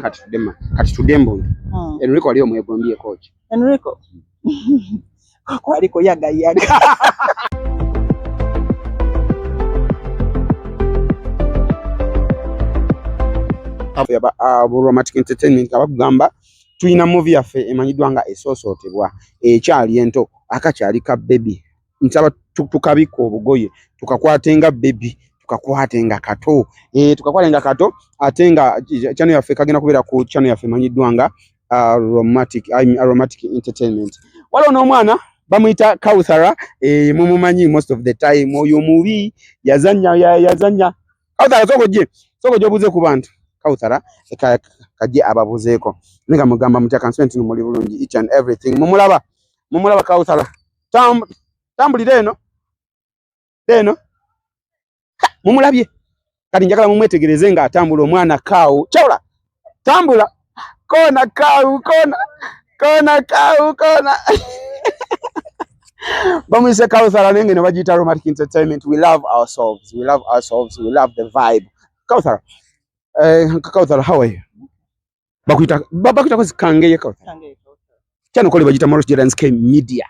Kati tudde kati tudde mbundu. Enrico wali omwegombyeko ki? Enrico kwaliko yagayaga. Romantic Entertainment abakugamba tulina movie yaffe emanyiddwa nga esoosootebwa ekyali ento, akakyali ka baby. Nsaba tukabikka obugoye, tukakwate nga baby, tukakwate nga kato, tukakwate nga kato, ate nga channel yaffe kagenda kubeera ku channel yaffe emanyiddwa nga Aromatic, I mean, Aromatic Entertainment. Waliwo n'omwana bamuyita Kauthara, mumumanyi most of the time, oyo mubi yazanya yazanya. Kauthara, sooka ojje, sooka ojje obuuze ku bantu. Kauthara kajje ababuzeeko. Naye mugamba mutya? Kansuubire nti muli bulungi each and everything. Mumulaba, mumulaba Kauthara. Tambulira eno eno, mumulabye. Kati njagala mumwetegereze ng'atambula omwana kaawu. Kyawula, tambula kona kaawu, kona kona kaawu kona. Bamuyise Kauthara, naye ngeno bagiyita Romantic Entertainment. We love ourselves, we love ourselves, we love the vibe. Kauthara, Kauthara, how are you? Bakuyita bakuyita kozi Kangeye Kauthara. Kyano kole bagiyita Morris Jordan's K Media.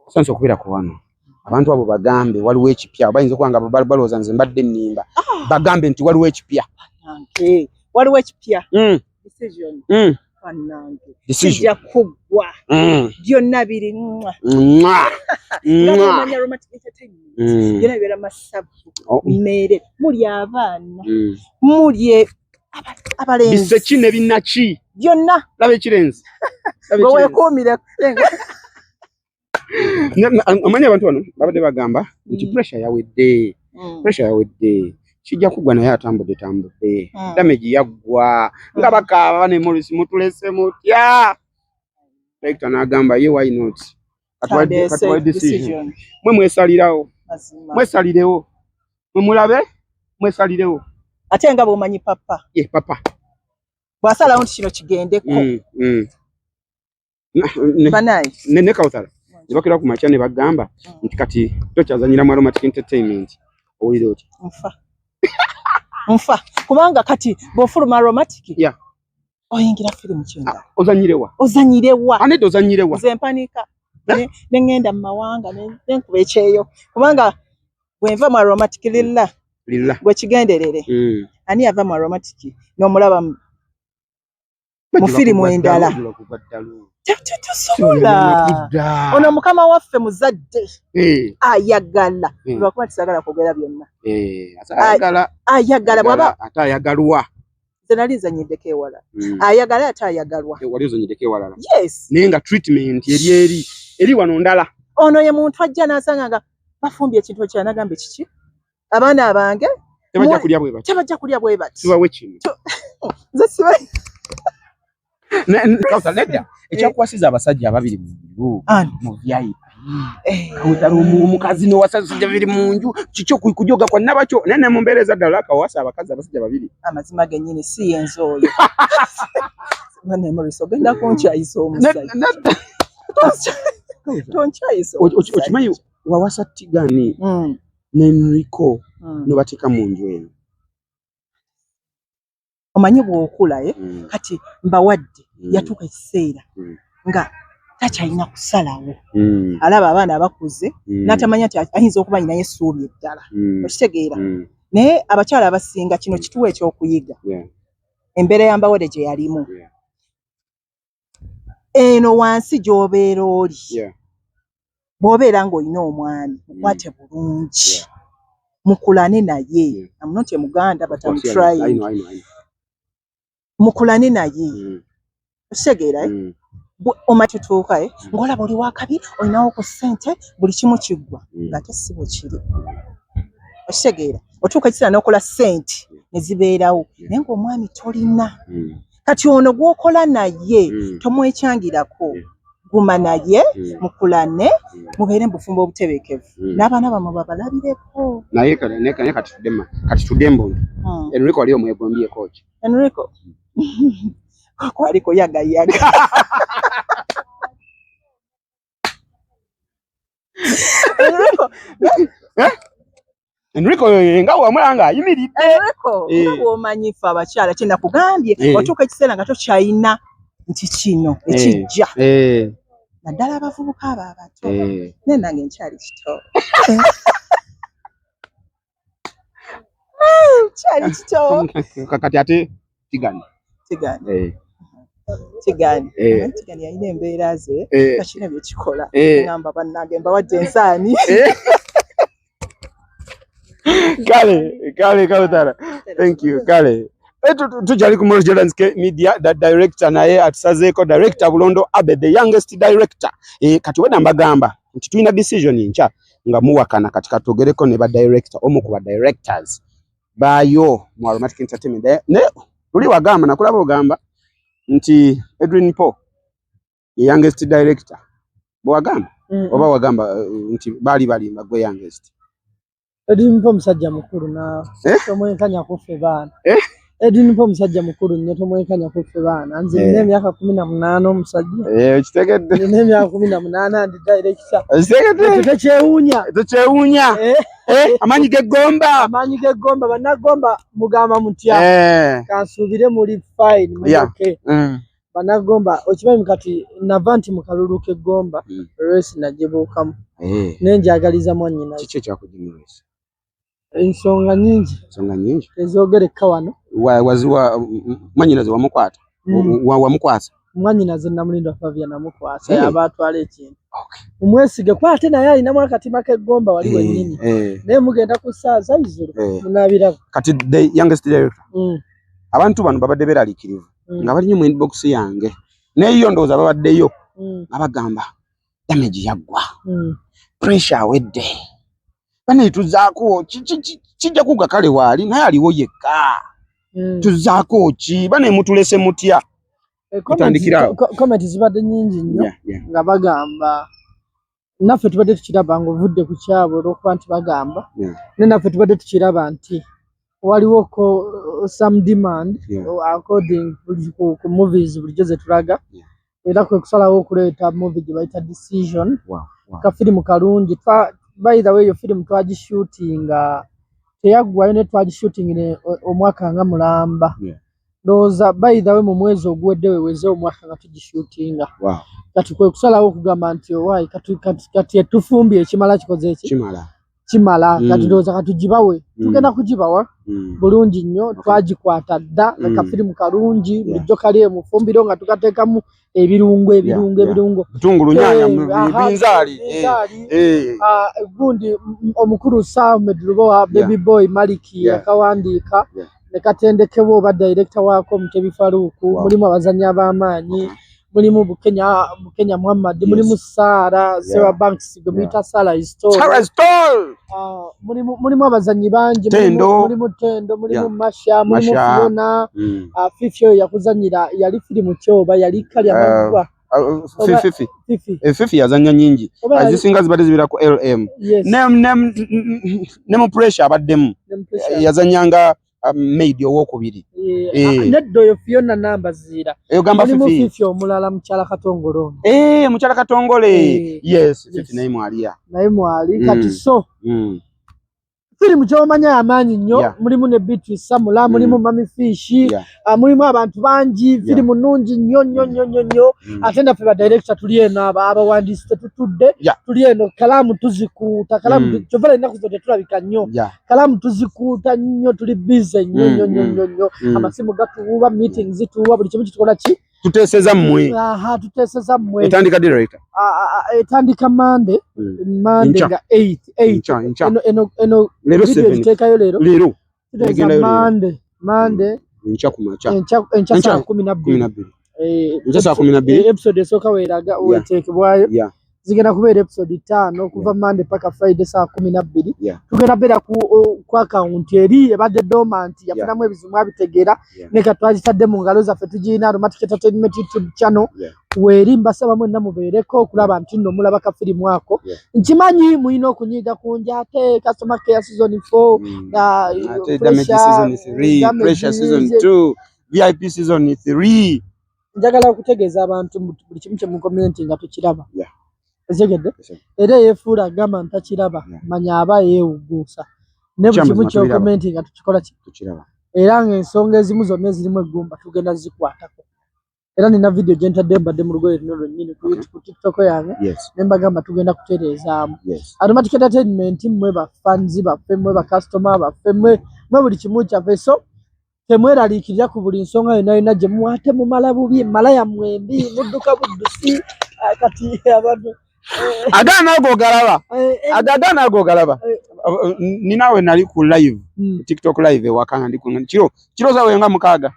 Sonso okubeera ku wano. Abantu abo bagambe waliwo ekipya, bayinza okuba nga balowooza nze mbadde nnimba. Bagambe nti waliwo ekipya. Waliwo ekipya. Decision. Bannange. Decision. Kijja kuggwa. Byonna biri mwa. Mwa. Nga Mwa. bw'omanya Romantic Entertainment. Byonna bibeera masavu. Oh. Mmere. Muli abaana. Muli abalenzi. Biseki ne binaki. Byonna. Laba ekirenzi. Laba Gwe ekirenzi. weekuumire. Omanyi abantu bano babadde bagamba nti pressure yawedde. Pressure yawedde. Kijja kuggwa naye atambudde tambudde. Damage yaggwa. Nga bakaaba ne Morris, mutulese mutya? Director n'agamba ye why not? Katuwae decision. Mwe mwesalirawo. Mazima. Mwesalirewo. Mwe mulabe, mwesalirewo. Ate nga bw'omanyi papa. Ye papa. Bw'asalawo nti kino kigendeko. Banaye. Ne Kauthara. Ne bakira ku makya ne bagamba nti kati tokyazanyira mu Aromatic Entertainment. Owulira otya? Nfa. Nfa. Kubanga kati bw'ofuluma Aromatic. Oyingira firimu kyendala. Ozanyirewa? Ozanyirewa. Anedda ozanyirewa? Nze mpanika. Ne ŋŋenda mu mawanga ne nkuba ekyeyo. Kubanga bwe nva mu Aromatic lilla. Lilla. Gwe kigenderere. Ani yava mu Aromatic n'omulaba mu firimu endala? Tetusobola. Ono mukama waffe muzadde. Ayagala. Lwakuba tisaagala kwogera byonna. Ayagala. Ayagala bw'aba ate ayagalwa. Nze nali nzanyiddeko ewalala. Ayagala ate ayagalwa. Wali ozanyiddeko ewalala. Yes. Naye nga treatment eri eri eri wano ndala. Ono ye muntu ajja n'asanga nga bafumbye ekintu ekirala n'agamba kiki? Abaana abange tebajja kulya bwe bati. Tebajja kulya bwe bati. Tubawe kino. Nze siba Kauthar, nedda ekyakuwasiza abasajja ababiri mu nju mu VIP. Kauthar, omukazi n'owasa abasajja babiri mu nju, kiki okujoga kwa nabakyo? Naye ne mu mbeera eza ddala akawasa abakazi abasajja babiri. Amazima gennyini si yenze oyo. Bane Morris, ogenda kunkyayisa omusajja. Tonkyayisa omusajja. Okimanyi wawasa Tigani ne Enrico n'obateeka mu nju eno. Omanyi bw'okula, kati mbawadde yatuuka ekiseera nga takyalina kusalawo. Alaba abaana abakuze n'atamanya nti ayinza okuba alinayo essuubi eddala. Okitegeera? Naye abakyala abasinga kino kituwa ekyokuyiga. Embeera ya Mbawadde gye yalimu. Eno wansi gy'obeera oli. Bw'obeera ng'olina omwami, mukwate bulungi. Mukulane naye. I'm not a Muganda, but I'm trying. I know, I know, I know. Mukulane naye. Okitegeera, eh? Omanyi tutuuka, ng'olaba oli wakabi, olinawo ku ssente, buli kimu kiggwa, ng'ate si bwe kiri. Okitegeera? Otuuka ekiseera n'okola ssente ne zibeerawo, naye ng'omwami tolina. Kati ono gw'okola naye tomwekyangirako. Guma naye, mukulane, mubeere mu bufumbo obutebenkevu. N'abaana bammwe babalabireko. Naye kati tudde mbundu. Enrico wali omwegombyeko ki? Enrico kwaliko yagayaga. Enrico. Enrico nga wamulaba nga ayimiridde. Enrico, nga bw'omanyi ffe abakyala, kye nakugambye, otuuka ekiseera nga tokyayina nti kino ekijja, naddala abavubuka abo abato. Naye nange nkyali kito, nkyali kito. Kati ate Tigani. Tigani. Tigani. Tigani yalina embeera ze, nga kina byekikola. Ngamba bannange mbawadde ensaani. Kale, kale, Kawuthara. Thank you. Kale. Tukyali ku Morris Jordan's K Media, the director naye atusazeeko, director Bulondo Abe, the youngest director. Kati wena mbagamba nti tulina decision nkya nga muwakana. Kati katugereko ne ba director, omu ku ba directors baayo mu Aromatic Entertainment. Ne luli wagamba, nakulaba ogamba nti Edwin Paul ye youngest director. Bwewagamba oba wagamba nti baali balimba, gwe youngest? Edwin Paul musajja mukulu na tomwenkanya kuffe baana. Edwin Paul musajja mukulu nnyo, tomwenkanya kuffe baana. Nze nina emyaka 18, omusajja. Okitegedde. Nina emyaka 18, ndi director. Okitegedde. Ekyo tekyewuunya. Tekyewuunya. Amaanyi g'eggomba. Amaanyi g'eggomba, bannaggomba mugamba mutya? Kansuubire muli fine, muli okay. Bannaggomba, okimanyi kati nava nti mu kalulu k'eggomba, race nagibuukamu. Ne njagaliza mwannyinaze. Kiki ekyakuggya mu race? Ensonga nnyingi. Ensonga nnyingi. Ezoogereka wano. Mwannyinaze wamukwata? Wamukwasa? Mwannyinaze Namulindwa Flavia namukwasa, yaba atwala ekintu. Mumwesige kuba ate naye alinamu akatima k'eggomba wali wennyini. Naye mugenda ku ssaaza izulu, munaabiraba. Kati the youngest director. Abantu bano babadde beeraliikirivu. Nga bali nnyo mu inbox yange. Naye yo ndowooza babaddeyo. Nga bagamba damage yaggwa. Pressure awedde. Bane tuzaako kijja kugwa, kale waali naye aliwo yekka. Tuzaako ki? Bane mutulese mutya? Tutandikira awo. Comment zibadde nnyingi nnyo nga bagamba naffe tubadde tukiraba ng'ovudde ku kyabwe olw'okuba nti bagamba, naye naffe tubadde tukiraba nti waliwo ko some demand according ku movies bulijjo ze tulaga, era kwe kusalawo okuleeta movie gye bayita Decision. Kafirimu kalungi. By the way, eyo firimu twagishootinga teyaggwayo, naye twagishootinga omwaka nga mulamba. Ndowooza by the way mu mwezi oguwedde weweze omwaka nga tugishootinga. Kati kwe kusalawo okugamba nti owaayi kati tufumbye ekimala, kikoze eki? Kimala. Kimala. Kati ndowooza katugibawe. Tugenda kugibawa bulungi nnyo. Twagikwata dda. Kafirimu kalungi, bulijjo kali mu ffumbiro nga tukateekamu ebirungo, ebirungo, ebirungo. Bitungulu, nnyaanya, binzaali. Binzaali. Gundi omukulu Ahmed Lubowa, Baby Boy Maliki yakawandiika, ne katendekebwa oba director waako Mutebi Faruku. Mulimu abazannyi ab'amaanyi. Mulimu Bukenya, Bukenya Muhammad, mulimu Sarah, Sarah Banks gwe muyita Sarah is tall. Sarah is tall. Mulimu abazannyi bangi. Tendo. Mulimu Tendo, mulimu Masha, mulimu Masha. Fiona. Fifi oyo yakuzannyira yali firimu kyoba yali kali amaggwa. Fifi. Fifi. Fifi yazannya nnyingi. Oba yali Ezisinga zibadde zibeera ku LM. Yes. Ne mu Pressure abaddemu. Ne mu Pressure. Yazannyanga maid owokubiri. Nedda oyo Fiona Nambaziira. Ogamba Mulimu Fifi. Fifi omulala, mukyala Katongole ono. Mukyala Katongole. Yes, Fifi Yes. naye mwaliya. Naye mwali. Kati so firimu ky'omanya amaanyi nnyo. Mulimu ne Beatrice Samula, mulimu Mami Fish, mulimu abantu bangi. Firimu nnungi nnyo nnyo nnyo nnyo nnyo. Ate naffe ba director tuli eno, abawandiisi tetutudde. Tuli eno, kalaamu tuzikuuta, kalaamu kyova ennaku zino tetulabika nnyo. Kalaamu tuzikuuta nnyo, tuli busy nnyo nnyo nnyo nnyo nnyo. Amasimu gatuwuba, meeting zituwuba, buli kimu kitukola ki? Tuteeseza mmwe. Aha, tuteeseza mmwe. Etandika director? Etandika Monday. Monday Enkya. nga 8, 8. Enkya, enkya. Eno Leero video 7. giteekayo leero. Leero. Tuteesa Egendayo leero. Monday, Monday. Enkya ku makya. Enkya, enkya Enkya. saa 12. 12. Enkya saa 12. Episode esooka weeraga weeteekebwayo. Zigenda kubeera episode 5 okuva Monday paka Friday saa 12. Tugenda beera ku account eri ebadde dormant, yafunamu ebizibu mwabitegeera. Ne kati twagitadde mu ngalo zaffe, tugirina Aromatic Entertainment YouTube channel. Weeri mbasaba mwenna mubeereko okulaba nti nno mulaba kafirimu ako. Nkimanyi mulina okunyiiga kungi, ate Customer Care season 4, Ate Damage Pressure, season 3, Damage Pressure season season 2, VIP season 3. Njagala okutegeeza abantu buli kimu kye mukomenti nga tukiraba. Otegedde? Yes, sir. Era eyeefuula agamba ntakiraba, manya aba yeewugguusa. Ne buli kimu ky'okomentinga tukikola ki? Tukiraba. Era ng'ensonga ezimu zonna ezirimu eggumba tugenda zikwatako. Era nina vidiyo gye ntadde mbadde mu lugoye luno lwennyini ku TikTok yange ne mbagamba tugenda kutereezaamu. Aromatic Entertainment mmwe ba fans baffe, mmwe ba customer baffe, mmwe buli kimu kyaffe. So temweraliikirira ku buli nsonga yonna yonna gye muwa, ate mumala bubi, emmala yammwe embi, mudduka buddusi. Kati abantu Agaana ago galaba, agaana ago galaba. Ninawe nali ku live, TikTok live ewaka nga ndi kiro kiro zawe nga 6.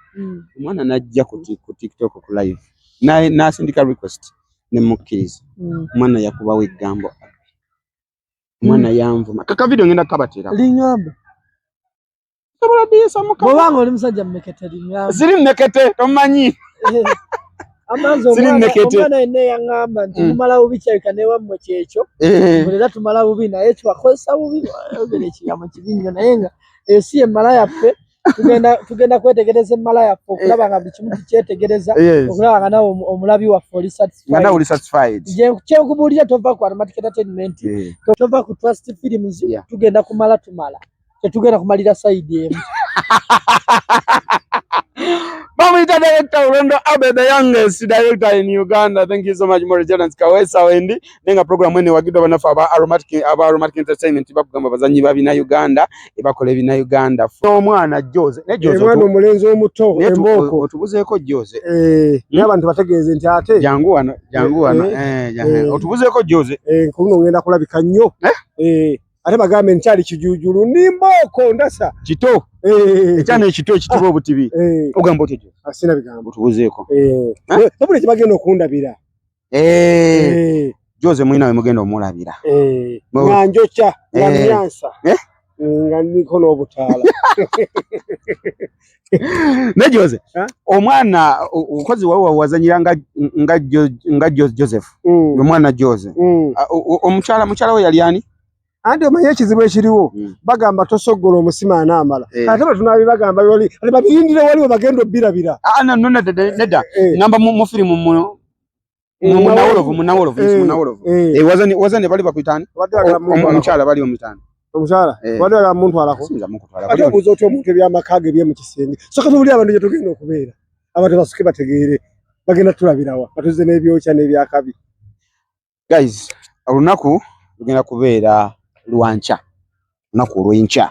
Omwana najja ku TikTok ku live n'asindika request ne mukkiriza. Omwana yakubawo eggambo, omwana yanvuma. Kaka video ngenda kukabatera. Lingamba. Sobola diyisa mukama. Bw'obanga oli musajja mmekete lingamba. Siri mmekete tomanyi. Amanzi omwana yenna eyaŋŋamba nti mumala bubi kyalika newammwe kyekyo. Era tumala bubi naye kibakozesa bubi, oyogera ekigambo kibi nnyo naye nga eyo si emmala yaffe. Tugenda kwetegereza emmala yaffe okulaba nga buli kimu tukyetegereza, okulaba nga nawe omulabi waffe oli satisfied. Nga nawe oli satisfied. Kye nkubuulira tova ku Aromatic Entertainment, tova ku Trust Films, tugenda kumala tumala. Tetugenda kumalira side emu. Bamuyita Director Ulondo Abe, the youngest director in Uganda. Thank you so much, Morris Jordan Kawesa Wendi. Nenga program ene wagiddwa bannaffe aba Aromatic Entertainment bakugamba bazannyi ba bina Uganda, ebakola ebina Uganda. Omwana Jose, ne Jose omwana omulenzi omuto embooko. Otubuzeeko Jose. Naye abantu bategeeze nti ate jangu wano, jangu wano. Otubuzeeko Jose. Nkuno ngenda kulabika nnyo. Ate bagambe nkyali kijuujulu ndi mbooko ndasa. Kito. Ekyana ekito ekitiba obutibi. Ogamba otya Jose? Sina bigambo. Otubuzeeko. Tobula kye bagenda okundabira. Jose mwina we mugenda omulabira. Nga njokya, nga myansa. Nga ndiko n'obutaala. Ne Jose, omwana omukozi wawe wazanyira nga Joseph. Omwana Jose. Omukyala mukyala we yali ani? Anti omanyi ekizibu ekiriwo, bagamba tosoggola omusima anaamala. Ate bwe tunaabibagamba wali babirindire wali we bagenda obbirabira. No, nedda. Ngamba mu firimu muno. Munawolovu. Wazani bali bakuyita ani? Omukyala bali omutaano. Omukyala? Wadde bagamba muntwalako. Siyinza mukutwalako. Ate obuuza otya omuntu eby'amaka ge eby'omu kisenge? Sooka tubuulire abantu gye tugenda okubeera. Abantu basooke bategeere. Bagenda tulabirawa. Batuze n'ebyokya n'ebyakabi. Guys, olunaku lugenda kubeera lwankya. Olunaku olw'enkya.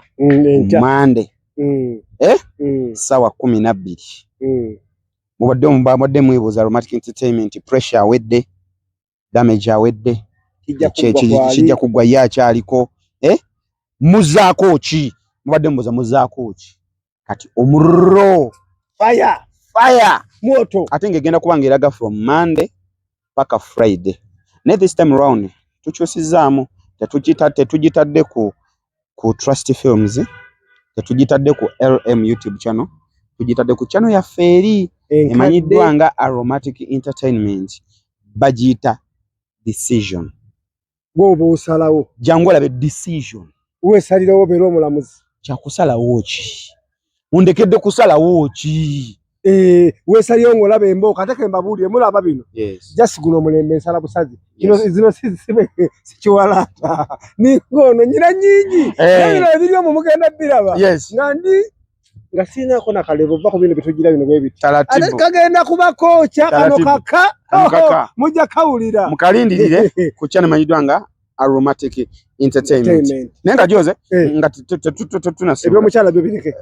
Mande. 12:00. Mubadde mwebuuza Aromatic Entertainment pressure awedde, damage awedde, kijja kuggwa ye akyaliko. Muzaako ki? Mubadde mubuuza muzaako ki? Kati omuliro. Fire. Fire. Moto. Ate ng'egenda kuba ng'eraga from Monday paka Friday. Naye this time round tukyusizaamu, tetugitadde ku Trust Films, tetugitadde ku LM YouTube channel, tugitadde ku channel yaffe eri emanyiddwa nga Aromatic Entertainment, bagiyita Decision. Gw'oba osalawo. Jangu olabe Decision. Weesalirawo obeere omulamuzi. Kyakusalawo ki? Ondekedde kusalawo ki? Weesalirawo ng'olaba embooko, ate ke mbabuulire mulaba bino. Just guno omulembe nsala busazi. Zino sikiwalaata. Ninga ono nnyina nnyingi. Bino ebiri omwo mugenda bbiraba. Nga ndi nga sirinaako na kalevo va ku bino bye tugira bino bwe biti. Ate kagenda kubakookya kano kaka. Mujja kawulira. Mukalindirire ku channel emanyiddwa nga Aromatic Entertainment. Naye nga Jose, nga tunasiibula. Ebyomukyala byo bireke.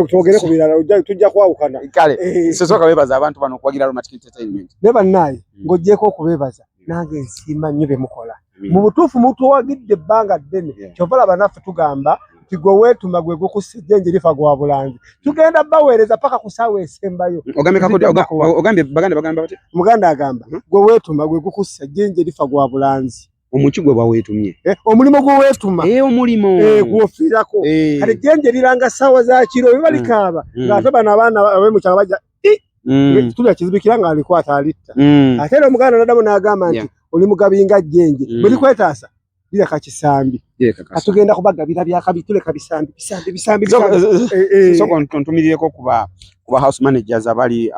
Twogere ku birala, tujja kwawukana. Kale, sosooka weebaza abantu bano okuwagira Aromatic Entertainment. Ne bannaaye, ng'oggyeeko okubeebaza, nange nsiima nnyo bye mukola. Mu butuufu mutuwagidde ebbanga ddene. Kyova olaba naffe tugamba nti gwe weetuma gwe gukussa ejjenje lifa gwa bulangi. Tugenda baweereza paka ku ssaawa esembayo. Ogambye Baganda bagamba batya? Omuganda agamba gwe weetuma gwe gukussa ejjenje lifa gwa bulanzi. Omuki gwe baweetumye. Omulimu gwe weetuma. Omulimu. Gw'ofiirako. Kale ejjenje liranga ssaawa za kiro biba likaaba. Ng'ate bano abaana ab'omu kyalo bajja, tulya kizibikira ng'alikwata alitta. Ate era Omuganda n'addamu n'agamba nti oli mugabi nga jjenje. Bwe likwetaasa lireka kisambi. Katugenda kubagabira byakabi, tuleka bisambi, bisambi, bisambi, bisambi. Sooka ntumirireko kuba house managers abali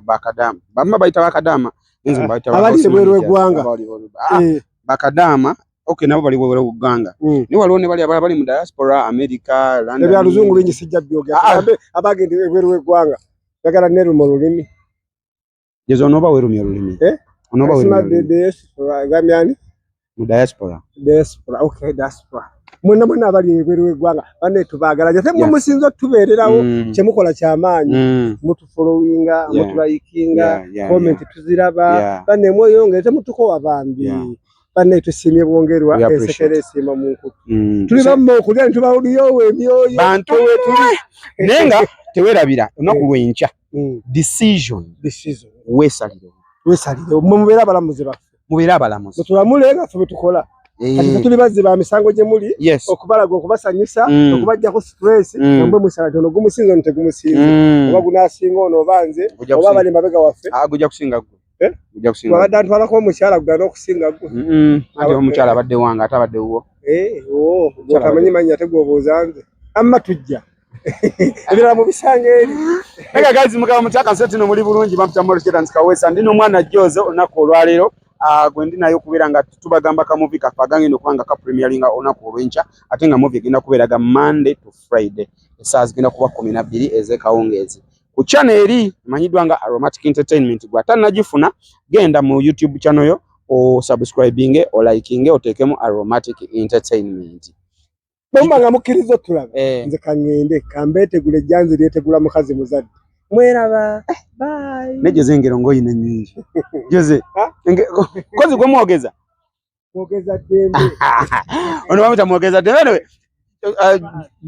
bakadaama. Bamma bayita bakadaama. Abali ebweru w'eggwanga. Bakadaama Okay, nabo bali bweru ggwanga. Naye waliwo ne bali abalala bali mu diaspora, America, London. Ebya luzungu bingi sijja byogera. Ah, ah. Tugambe abagenda ebweru w'eggwanga. Njagala neruma olulimi. Jose onooba weerumya olulimi. Eh? Onooba weerumya olulimi. Diaspora, gambye ani? Mu diaspora. Diaspora, okay, diaspora. Mwenna mwenna abali ebweru w'eggwanga banne tubaagala nnyo. Ate mmwe Yeah. musinze otubeererawo, kye mukola kyamaanyi. Mutufollowinga, mutulayikinga, comment tuziraba. Banne mweyongere, temutukowa bambi. Banne tusiimye bwongerwa, We appreciate. ensekere esiima mu nkutu. Tuli bamma okulya ne tubawulirawo emyoyo. Bantu Tuli. Naye nga teweerabira olunaku lw'enkya. Decision. Decision. Weesalire. Weesalire. Mmwe mubeere abalamuzi baffe. Mubeere abalamuzi. Mutulamule nga ffe bwe tukola. Kati ffe tuli bazzi ba misango gye muli, okubalaga, okubasanyusa, okubaggyako stress, nga mwe musala nti ono gumusinze, ono tegumusinze. Oba gunaasinga ono oba nze, Gujja oba kusinga. abali emabega waffe. Ah, gujja kusinga ggwe. Eh? Gujja kusinga. Wabadde antwalako omukyala gugana okusinga ggwe. Ate omukyala abadde wange ate abadde wuwo. Eh, oh, gw'otamanyi mannya ate gw'obuuza nze. Amma tujja. Ebirala mubisanga eri. Ega guys, mugaba mutya kanseti no muli bulungi bampita Morris Jordan Kawesa ndi n'omwana Jose olunaku olwaleero gwe ndi naye okubeera nga tubagamba ka movie kaffe agagenda okuba nga ka premieringa olunaku olw'enkya ate nga movie egenda kubeera ga Monday to Friday essaawa zigenda kuba 12 ez'ekawungeezi ku channel eri emanyiddwa nga Aromatic Entertainment. Gwe atannagifuna genda mu YouTube channel yo osubscribinge, olikinge, oteekemu Aromatic Entertainment. Bwe nga mukkiriza otulaba. Eh. Nze kaŋŋende kambeetegula ejjanzi lyetegula mukazi muzadde. Mweraba. Bye. Ne Jose engero ng'oyina nnyingi. Jose, Ha? kozi gwe mwogeza. Mwogeza ddembe. Ono bamuyita mwogeza ddembe. Anyway,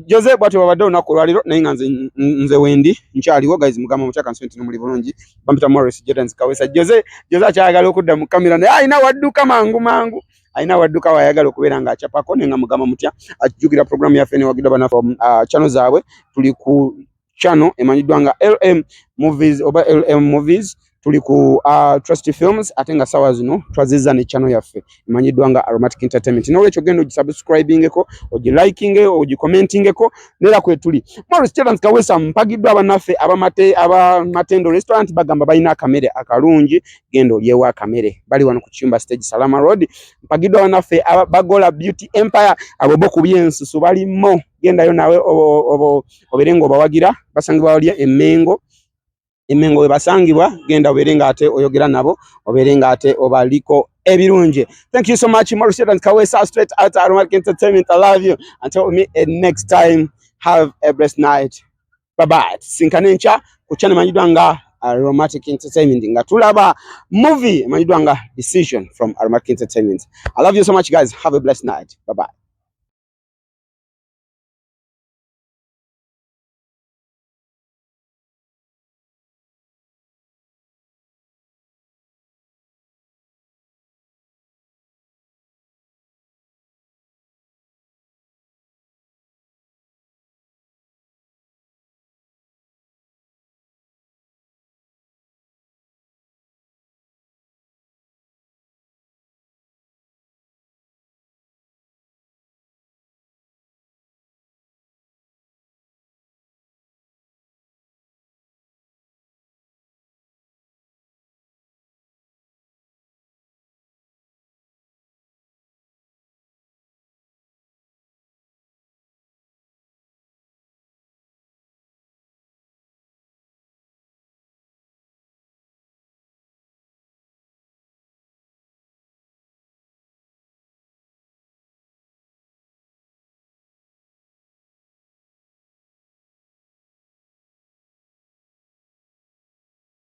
Jose bw'atyo bw'abadde olunaku olwaleero naye nga nze wendi nkyaliwo guys mugamba mutya kansenti muli bulungi bampita Morris Jordan Kawesa. Jose akyayagala okudda mu kamera naye alina wadduka mangu mangu alina wadduka wayagala okubeera ng'akyapako naye nga mugamba mutya ajjukira programu yaffe newagiddwa bannaffe channel zaabwe. Tuli ku channel emanyiddwa nga LM Movies oba LM Movies, tuli ku Trust Films ate nga sawa zino twazizza ne channel yaffe emanyiddwa nga Aromatic Entertainment. N'olwekyo genda ogisubscribingeko, ogilikinge, ogicommentingeko neera kwe tuli. Morris Evans Kawesa mpagiddwa abannaffe aba Matendo Restaurant bagamba balina akamere akalungi, genda olyewo akamere, bali wano ku Kiyumba Stage Salama Road. Mpagiddwa abannaffe aba Bagola Beauty Empire, abo bo ku byensusu balimo, gendayo nawe obeere ng'obawagira, basangibwa wali e Mengo. Emengo we basangibwa, genda obeere ng'ate oyogera nabo, obeere ng'ate obaliko ebirungi. Thank you so much, Morris Evans Kawesa, straight out Aromatic Entertainment. I love you. Until we meet next time, have a blessed night. Bye bye. Tusinkane enkya ku channel emanyiddwa nga Aromatic Entertainment nga tulaba movie emanyiddwa nga Decision from Aromatic Entertainment. I love you so much guys. Have a blessed night. Bye bye.